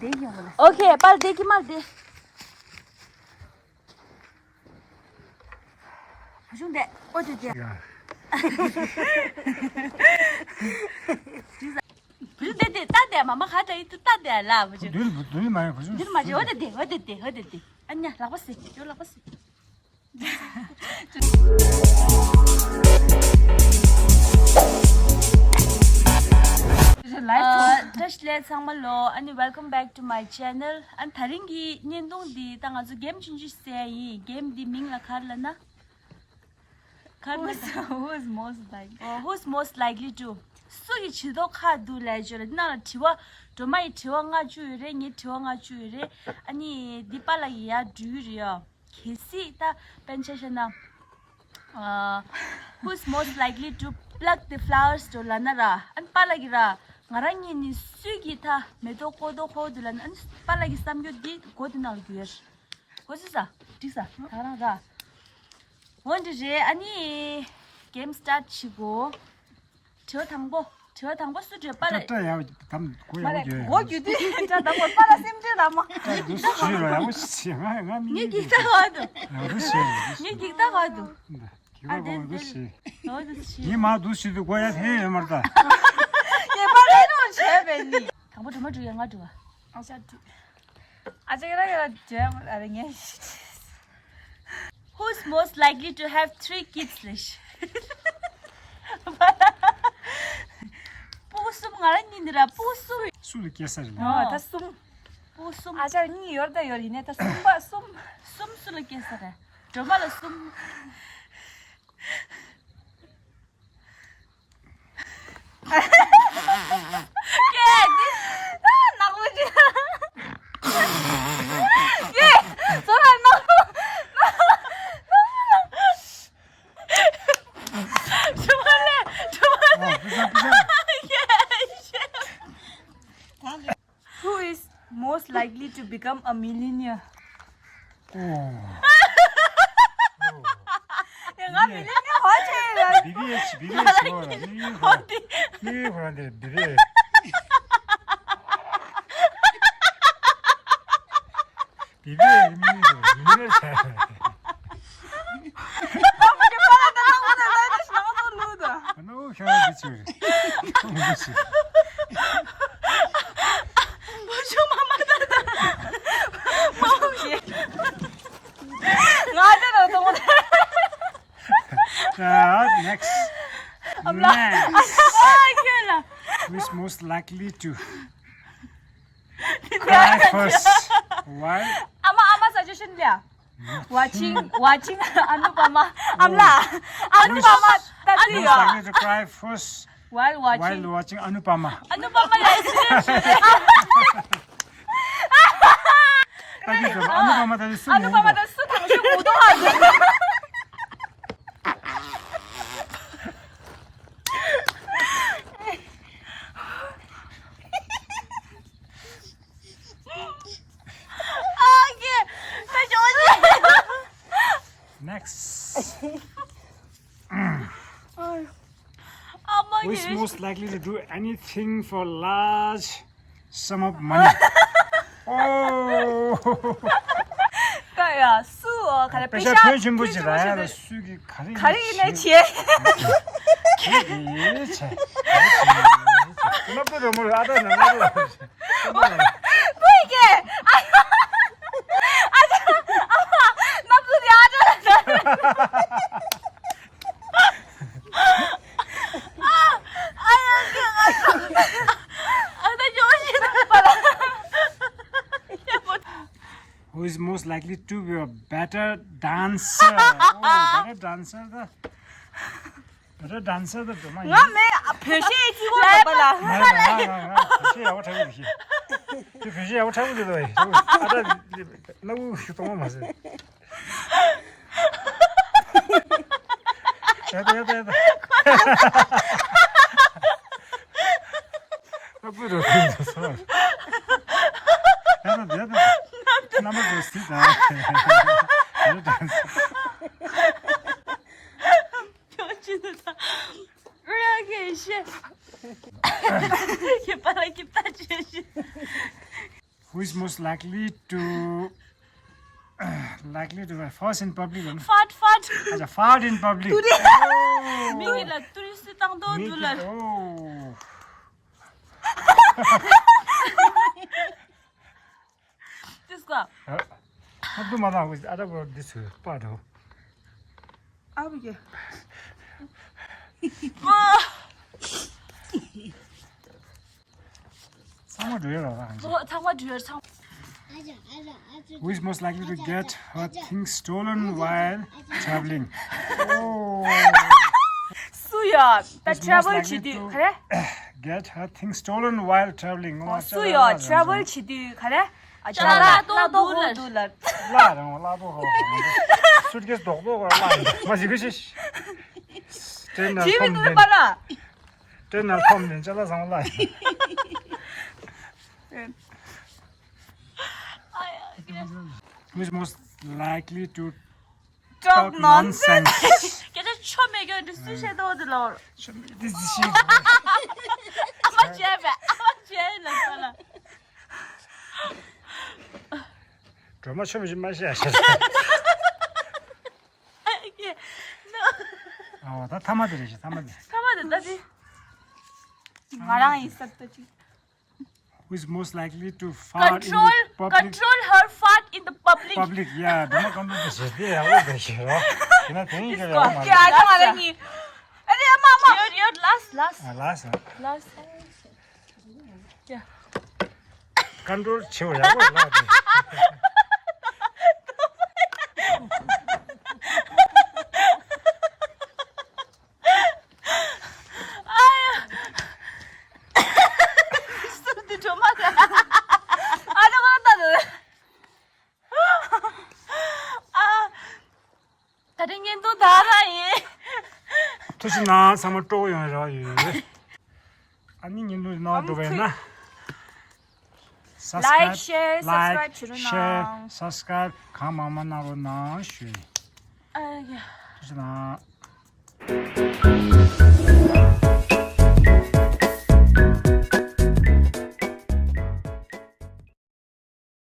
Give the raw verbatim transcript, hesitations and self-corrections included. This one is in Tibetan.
དེ་ཡོང་གི་ལ། ཨོ་ཁེ། པར་དེ་ཀི་མར་དེ། བུ་ཆུང་དེ། ཨོ་དེ་དེ། ཡ། བུ་ཆུང་དེ་དེ་ལྟ་དེ་མ་མ་ཁ་ཏ་ཡི་ཏུ་ལྟ་དེ་ལ་བུ་ཆུང་། འདུལ་འདུལ་མ་ཡོང་བུ་ཆུང་། འདུལ་མ་བྱེད། ཨོ་དེ་དེ་ཨོ་དེ་དེ་ཨོ་དེ་དེ། ཨ་ཉ་ལག་པ་སི་ཡོ་ལག་པ་སི། བཀྲ་ཤིས་བདེ་ལེགས་ཚང་མ་ལོ། ཨ་ནི་welcome back to my channel. ཨ་ནི་དེ་རིང་གི་བརྙན་ཐུང་འདི་ད་ང་ཚོ་གེམ་ཆུང་ཆུང་ཞིག་རྩེ་ཡ་ཡིན། གེམ་འདི་མིང་ལ་ག་རེ་ལབ་ན། ག་རེ་ལབ་ན། Who's, who's most like? ཨོ། Who's most likely to? སུ་ཡི་བྱི་དོ་ཁ་འདུག་ལབ་ཡ་ཅིག་ཡོད་རེད། འདི་ནང་ལ་དྲི་བ། སྒྲོལ་མ་ཡི་དྲི་བ་ལྔ་བཅུ་ཡོད་རེད། ངའི་དྲི་བ་ལྔ་བཅུ་ཡོད་རེད། ཨ་ནི་འདི་པཱ་ལགས་ཀྱི་ཡར་འབྲི་གི་རེད་ཡ། གལ་སྲིད་ད་དཔེར་ན་ཆ་བཞག་ན། ཨ། Who's most likely to pluck the flowers འདྲ་ལབ་ན་ར། ཨ་ནི་པཱ་ལགས་ཀྱིས་ར། ང་རང་གཉིས་ནས་སུ་གིས་ད་མེ་ཏོག་ཀོ་ཏོག་ཁོ་འདུག་ལབ་ན། ཨ་ནི་པཱ་ལགས་ཀྱི་བསམ་ཚུལ་འདི་མགོ་འདི་ནང་ལ་རྒྱུག་ཡ། གོ་སོང་ས། འགྲིག་ས། ད་རང་ར། འོ་འདི་རེད། ཨ་ནི་གེམ་སི་ཊར་ཊི་བྱེད་དགོས། དྲི་བ་དང་པོ། དྲི་བ་དང་པོ་སུ་འདྲི་པཱ་ལགས། ཏྲ་ཡ་དམ་གོ་ཡ་མ་རེད། གོ་རྒྱུ་དུས་ཏྲ་དང་པོ་པཱ་ལགས་སེམས་ཁྲལ་ལ་མ། ཏྲ་འདུག་སུ་ཞུས་རོགས་ཡག་པོ་ཞིག་བྱེད། ང་ང་མི་ངའི་ངའི་ཀིག་ཏྲ་ག་འདུག་ཡག་པོ་ཞིག་ངའི་ཀིག་ཏྲ་ག་འདུག་ཨ་དེ་འདུག་ཞིག་འོ་འདུག་ཞིག་ངའི་མ་འདུག་ཞིག་འདུག་གོ་ཡ་དེ་ཡོད་མ་རེད་ད། ངའི་པཱ་ལགས་རང་བྱས་པས་ནི། དང་པོ་སྒྲོལ་མ་འགྲོ་ཡ། ང་འགྲོ་བ། ཨ་ཅག་ཨ་ཅག་ར་ཡ་ར་བྱས་ཨ་རེ་ངས། Who's most likely to have three kids ལབ་ཤག་སྤུ་གུ་གསུམ། ང་རང་གཉིས་ནི་ར་སྤུ་གུ་གསུམ། སུ་ལ་སྐྱེས་ས་རེད། ཨོ་ད་གསུམ། སྤུ་གུ་གསུམ། ཨ་ཅག་གཉིས་ཡོད་ད་ཡོད། ཡིན་ནའི་ད་གསུམ་པ་གསུམ། གསུམ་སུ་ལ་སྐྱེས་ས་རེད། སྒྲོལ་མ་ལ་གསུམ། ཀྱེ། འདི་ནག་པོ་ཅིག་ཀྱེ། ཚོ་ལ་ནག་པོ། ནག་པོ། ནག་པོ། ཆུ་བ་ལས། ཆུ་བ་ལས། ཨོ། ཀྱེ། Who is most likely to become a millionaire? ཨོ། ཡ་ང་མི་ལི་ནི་ཧོ་ཆེ་ཡ། བི་བི་ཨེཆ། བི་བི་ཨེཆ་ཧོ་ལ་མི་ཧོ་འདི། མི་ཧོ་འདི་བི་བི་ཨེཆ། བི་བི་ཨེཆ་མི་ཧོ་མི་ཧོ་ཆེ། ཨ་ནུ་ཤ་ར་འདི་ཆུ་རེད། ཐུང་ངུ་ཞིག་བུ་ཆུང་མ་མ་ད་ད། མ་འོང་གི། ང་ད་ར་ཐུང་ངུ་ད། Uh, next. Next. ཨ་ཁྱོད་ལ། Who is most likely to cry first? Why? ཨ་མ་ཨ་མ་suggestion ལ། Watching, watching Anupama. ཨ་མ་ལགས། Anupama ད་དུ་ཡོད། Who's likely to cry first while watching, while watching Anupama? Anupama ལ་ཨེ་སི་རེད། ད་དུ་ཡོད། Anupama ད་དུ་སུ། Anupama ད་སུ་དང་ཤུ་མུ་ཏོ་ཨ། Next. Who is most likely to do anything for large sum of money? Oh. ཀ་ཡ་སུ་ཨ་ག་རེ་པེ་ཤ་ཕོན་ཆེན་པོ་ཅིག་རག་ཡ་ལ་སུ་གི་ག་རེ་ག་རེ་ཡིན་ནའི་བྱེད། ཁྱེད་ཀྱིས་བྱེད། ལབ་དུས་རོ་མོ་ཨ་ད་ན་ང་ལ། ཀུན་གྱིས་ཨ་ཨ་ཅག་ཨ་ཨ་ནམ་ཚུ་དེ་ཨ་ཅག་ལ། Who is most likely to be a better dancer? Oh, better dancer ད། Better dancer ད་དུ་མ་ཡིན། ང་མེད། བོད་གཞས་ཅིག་གོ་ལབ་པ་ལ། ང་ང་ང་ང་བོད་གཞས་ཡག་པོ་འཁྲབ་ཀྱི་རེད། ཁྱོད་བོད་གཞས་ཡག་པོ་འཁྲབ་ཀྱི་རེད་དོ། ཨ་ད་སྣ་བུག་ཞིག་གཏོང་བ་མ་ཟད། ཡ་ད་ཡ་ད་ཡ་ད། ཨ་བུ་རོ་ཐུང་དུ་སོང་། ཡ་ད་ཡ་ད། རྣམ་པ་ཚོ་སྲིད་ད། ཡ་ད། ཁྱོད་ཅི་ནས་ད། ར་གེ་ཤེ། ཁྱེད་པ་ལ་ཁྱེད་ད་ཅི་ཤེ། Who is most likely to likely to fart in public? Fart, fart. Acha, fart in public. Oh. མི་གིས་ལ་ཏུ་རི་སི་བཏང་དོ་མི་འདུག་ལ། གིས་ཨོ། དེ་སྐོར། ཨ། ཨ་དུ་མ་དང་ཨ་ད་བར་འདི་ཚོས་པར་འགྲོ། ཨ་བུ་གི། ཚང་མ་འགྲོ་ཡོད་ར་ཨང་ཅི། ཨོ། ཚང་མ་འགྲོ་ཡོད་ཚང་། Who is most likely to get her things stolen while traveling? Oh. སུ་ཡོད་ད། Who's most travel་བྱེད་likely དུས་ག་རེ། to get her things stolen while traveling? ཨོ། སུ་ཡོད་travel་བྱེད་དུས་ག་རེ། ཨ་ཅག་ལ་ལ་ལ་ཏོག་ཏོག་ཏོག་ཏོག་ལ། ལ་རང་ལ་ཏོག་ཧོ། སུཊ་ཀེས་རྡོག་རྡོག་ག་ལ་མ་ཞིག་གི་ཤིག་ཊེན་ནར་ཁོམ་ནན། ཊེན་ནར་ཁོམ་ནན་ཅ་ལག་བཟང་ལ། Who is most likely to talk nonsense? སྐད་ཆ་ཆོ་མེད་ཀྱང་འདི་སུས་བཤད་དོ་དེ་ལ། ཆོ་མེད་དེ་ཟི་ཤི། ཨ་མ་བྱས་པས་ཨ་མ་བྱས་ལ་ས་ལ། སྒྲོལ་མ་ཆོ་མེད་ཅིག་མ་བཤད་ཤག་ཨ་ད་ཐ་མ་དེ་རེད་ཤག་ཐ་མ་དེ། ཐ་མ་དེ་ད་དེ། ང་རང་ཡིན་ས་ད་ཅིག Who is most likely to fart in the control public? Control her fart in the public. Public, yeah. དེ་མ་ཀམ་པུ་ཏར་ཞེས་དེ་ཡག་པོ་དེ་ཞེས་རོ། དེ་ན་དེ་ཡིན་ཀྱང་ཡག་མ་རེད། ཨ་ད་ང་རང་གཉིས། ཨ་རེ་ཨ་མ་ཨ་མ། Your, your last, last. ཨ་ལ་ས། Last. Yeah. ཀོན་ཊོལ་བྱེད་པ་ཡག་པོ་ལ་དེ། ཨ་ཡ། སུ་དེ་གྲོ་མ་ག་ཨ་ད་ག་ད་དེ། ཨ། ད་རིང་བརྙན་ཐུང་ད་རང་ཡིན། ཐུགས་རྗེ་གནང་། ཚང་མ་སྤྲོ་པོ་ཡོང་རོགས་ཡོད། ཨ་ནི་བརྙན་ཐུང་གནང་འགྲོ་བས་ན། Like, share, subscribe བྱེད་རོགས་གནང་། Like, share, subscribe གང་མང་མང་གནང་རོགས་གནང་ཞུ། ཨ་ཡ། ཐུགས་རྗེ་གནང་།